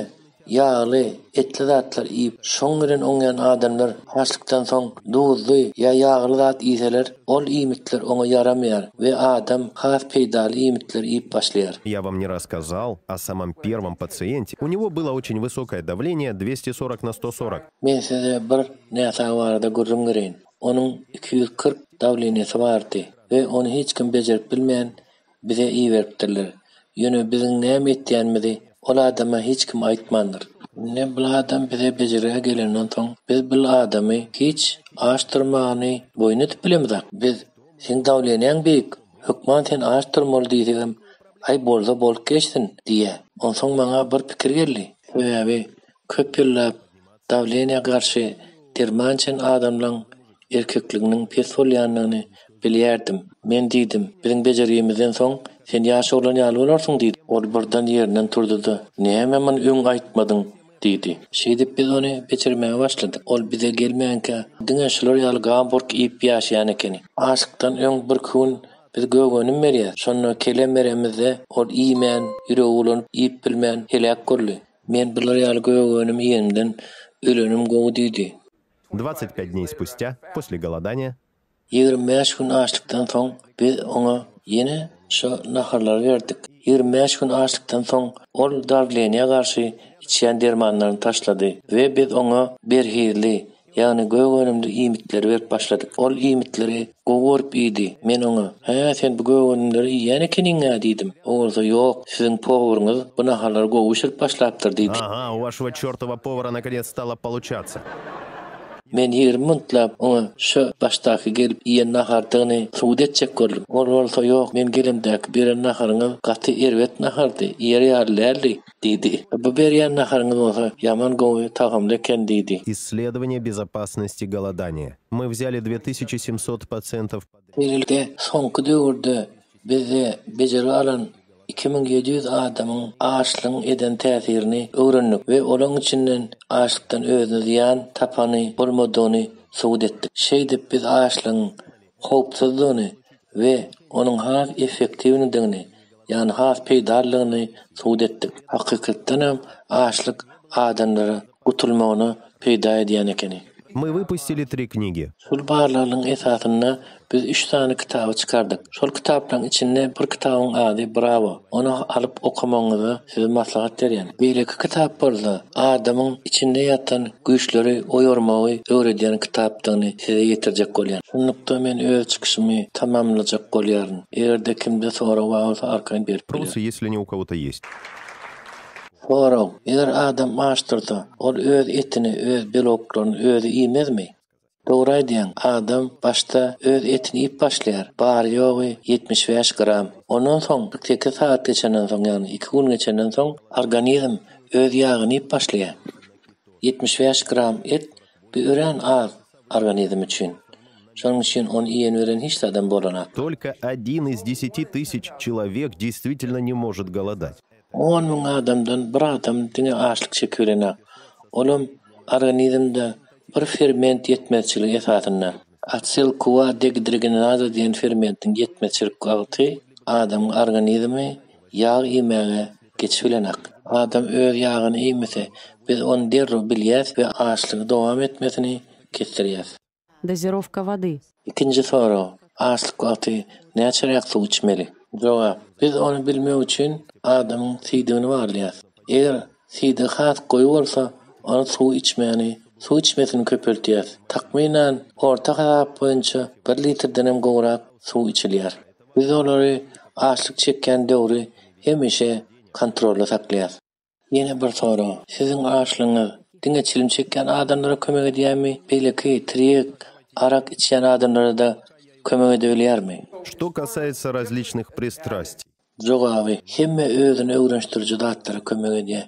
ýagly, etli zatlar iýip, şoň bilen oňýan adamlar açlykdan soň duzly ýa ýagly zat iýseler, ol iýmitler oňa ýaramaýar we adam has peýdaly iýmitleri iýip başlaýar. Я вам не рассказал о самом первом пациенте. У него было очень высокое давление 240 на 140. Men size bir näsag barada gürrüň bereýin. Onuň 240 dawleniýesi bardy we ony hiç kim bejerip bilmän, bize iberipdirler. Ýöne biziň näme etýänimizi ol adama hiç kim aýtmandyr. Indi bul adam bize bejergä gelenden soň, biz bul adamy hiç aç durmany boýun edip bilemizok. Biz, Seň dawleniýäň beýik, hökman sen aç durmaly diýsegem, Aý, bolsa bolup geçsin diýýä. Onsoň maňa bir pikir geldi. Sebäbi köp ýyllap dawleniýä garşy derman içen adamlaň erkekliginiň pes bolýandygyny bilýärdim. Men diýdim, Biziň bejergimizden soň sen ýaş oglan ýaly bolarsyň diýdim. Ol birden ýerinden turdy-da, Näme muny öň aýtmadyň? diýdi. Şeýdip biz ony bejermäge başladyk. Ol bize gelmänkä diňe şular ýaly gamburg iýip ýaşaýan ekeni. Açlykdan öň birki gün biz gök önüm berýäs. Şonda kelem beremizde ol iýmän, ýüregi bulanyp iýip bilmän heläk boldy. Men bular ýaly gök önüm iýenimden ölenim gowy diýdi. 25 дней спустя, после голодания, 25 gün açlykdan soň biz oňa ýene şo naharlary berdik. 25 gün açlykdan soň ol dawleniýä garşy içýän dermanlaryny taşlady we biz oňa berhizli, ýagny gök önümli iýmitleri berip başladyk. Ol iýmitleri gowy görüp iýdi. Men oňa, Hä, sen bu gök önümleri iýýän ekeniň-ä diýdim. O bolsa, Ýok, siziň powaryňyz bu naharlary gowy bişirip başlapdyr diýdi. Ага, у вашего чертова повара наконец стало получаться. Men 20 mintlap oňa şo başdaky gelip iýen nahardygyny subut etjek boldum. Ol bolsa, Ýok, men gelemdäki beren naharyňyz gaty erbet nahardy, iýer ýaly däldi diýdi. Bu berýän naharyňyz bolsa ýaman gowy, tagamly eken diýdi. Исследование безопасности голодания. Мы взяли 2700 пациентов Şeýlelikde, soňky döwürde bizde bejergi alan 2700 adamyň açlygyň eden täsirini öwrendik we olaryň içinden açlykdan özüne zyýan tapany bolmadygyny subut etdik. Şeýdip biz açlygyň howpsuzdygyny we onuň has effektiwnidigini, ýagny has peýdalydygyny subut etdik. Hakykatdanam açlyk adamlara gutulmagyna peýda edýän ekeni. Мы выпустили три книги. Şol barlaglaryň esasynda biz üç sany kitaby çykardyk. Şol kitaplaryň içinde bir kitabyň ady Bravo. Ony alyp okamagyňyzy size maslahat berýän. Beýleki kitap bolsa adamyň içinde ýatan güýçleri oýarmagy öwredýän kitapdygyny size ýetirjek bolýan. Şunlukda men öz çykyşymy tamamlajak bolýaryn. Eger-de kimde sorag bar bolsa arkaýyn berip biler. Вопросы, если они у кого-то есть. Sorag, Eger adam aç dursa, ol öz etini, öz beloklaryny özi iýmezmi? Dogry aýdýaň, adam başda öz etini iýip başlaýar, bary-ýogy 75 gram. Ondan soň, 48 sagat geçenden soň, ýagny iki gün geçenden soň, organizm öz ýagyny iýip başlaýar. 75 gram et bu örän az organizm üçin. Şonuň üçin ony iýen bilen hiç zadam bolanak. Только один из десяти тысяч человек действительно не может голодать. 10 müň adamdan bir adam diňe açlyk çekibilenak. Olam organizmde bir ferment ýetmezçiligi esasynda. Asil-KoA degidrogenaza diýen fermentiň ýetmezçilik wagty adamyň organizmi ýag iýmäge geçip bilenak. Adam öz ýagyny iýmese, biz ony derrew bilýäs we açlygy dowam etmesini kesdirýäs. Дозировка воды. Ikinji sorag, açlyk wagty näçeräk suw içmeli? Jogap, Biz ony bilmek üçin adamyň siýdigini barlaýas. Eger siýdigi has goýy bolsa, ony suw içmäni, suw içmesini köpeltýäs. Takmynan, orta hasap boýunça bir litrdenem gowrak suw içilýär. Biz olary açlyk çekýän döwri hemişe kontrolda saklaýas. Ýene bir sorag, siziň açlygyňyz diňe çilim çekýän adamlara kömek edýärmi, beýleki tirýek, arak içýän adamlara-da kömek edebilýärmi? Что касается различных пристрастий, Jogaby, hemme özüni öwrenişdiriji zatlara kömek edýär.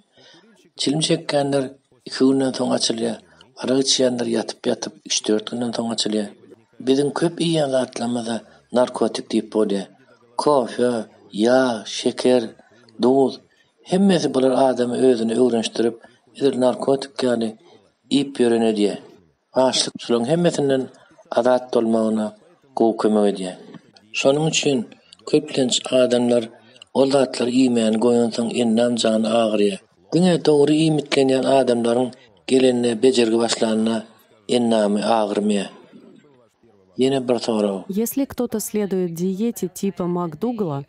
Çilim çekýänler iki günden soň açylýar, arak içýänler ýatyp-ýatyp üç-dört günden soň açylýar. Biziň köp iýýän zatlarymyza narkotik diýip bolýar. Kofe, ýag, şeker, duz, hemmesi bular adamy özüni öwrenişdirip, edil narkotik ýaly iýip ýören edýär. Açlyk şularyň hemmesinden azat bolmagyna gowy kömek edýär. Şonuň üçin köplenç adamlar ol zatlary iýmäni goýansoň endam jany agyrýar. Diňe dogry iýmitlenýän adamlaryň gelende bejergi başlanda endamy agyrmaýar. Ýene bir sorag. Если кто-то следует диете типа МакДугала,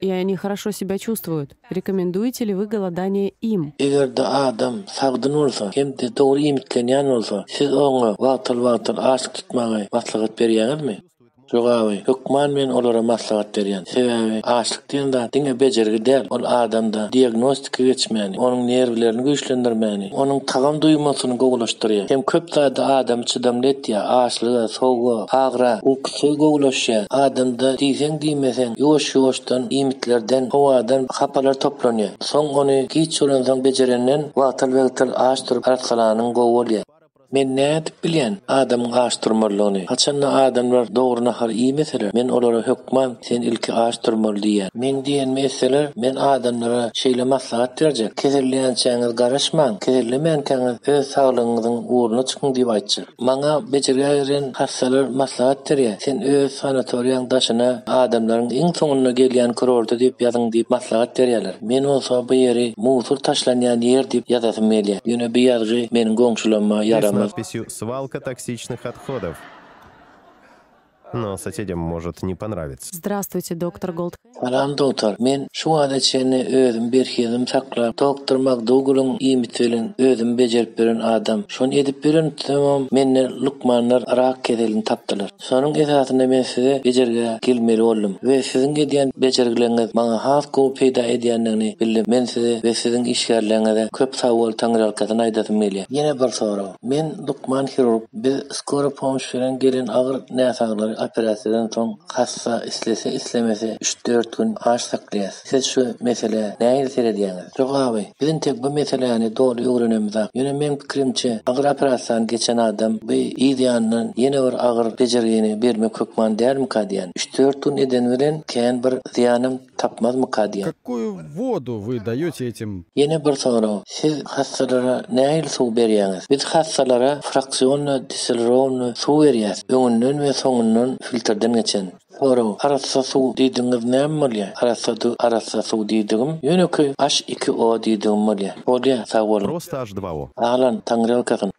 и они хорошо себя чувствуют, рекомендуете ли вы голодание им? Eger-de adam sagdyn bolsa hem-de dogry iýmitlenýän bolsa, siz oňa wagtal-wagtal açlyk tutmagy maslahat berýäňizmi? Jogaby, hökman men olara maslahat berýän. Sebäbi açlyk diýen zat diňe bejergi däl, ol adamda diagnostika geçmäni, onuň nerwlerini güýçlendirmäni, onuň tagam duýmasyny gowulaşdyrýar. Hem köp zada adamy çydamly etýär, açlyga, sowuga, agra, ukusy gowulaşýar. Adamda diýseň diýmeseň ýuwaş-ýuwaşdan iýmitlerden, howadan hapalar toplanýar. Soň ony giç bolansoň bejerenden wagtal-wagtal aç durup arassalanyň gowy bolýar. Men nädip bilýän adamyň aç durmalydygyny? Haçanda adamlar dogry nahar iýmeseler, men olara hökman sen ilki aç durmaly diýýän. Meň diýenimi etseler, men adamlara şeýle maslahat berjek, keselleýänçäňiz garaşmaň, kesellemänkäňiz öz saglygyňyzyň ugruna çykyň diýip aýtjak. Maňa bejergä gelen hassalar maslahat berýär, sen öz sanatoriýaň daşyna adamlaryň iň soňunda gelýän kurorty diýip ýazyň diýip maslahat berýärler. Men bolsa bu ýeri musur taşlanýan ýer diýip ýazasym gelýär. Ýöne bu ýazgy meniň goňşularyma с ýaramaz. надписью «Свалка токсичных отходов». Но соседям может не понравиться. Здравствуйте, доктор Голд. Salam dogtor. Men şu wagta çenli özüm berhizimi saklap, doktor McDougal'yň iýmiti bilen özümi bejerip ýören adam. Şony edip ýörensoňam mende lukmanlar rak keselini tapdylar. Şonuň esasynda men size bejergä gelmeli boldum we siziň edýän bejergileriňiz maňa has gowy peýda edýändigini bildim. Men size we siziň işgärleriňize köp sag bol taňryýalkasyn aýdasym gelýär. Ýene bir sorag. Men lukman hirurg. Biz skora pomoş bilen gelen agyr näsaglary operasiýadan soň hassa islese islemese üç-dört gün aç saklaýas. Siz şu meselä nähili seredýäňiz? Jogaby, Biz entek bu meseläni doly öwrenemizok. Ýöne meň pikirimçe, agyr operasiýany geçen adam bu yz ýanyndan ýene bir agyr bejergini bermek hökman dälmika diýýän. Üç-dört gün eden bilen kän bir zyýanam tapmazmyka diýýän. Какую воду вы даете этим Ýene bir sorag, siz hassalara nähili suw berýäňiz? Biz hassalara fraksionno distilirowny suw berýäs, öňünden we soňundan filtrden geçen. Sorag, arassa suw diýdigiňiz näme bolýar? Arassa arassa suw diýdigim, ýönekeý H2O diýdigim bolýar. Bolýar, sag boluň. Просто H2O. Alan, taňryýalkasyn.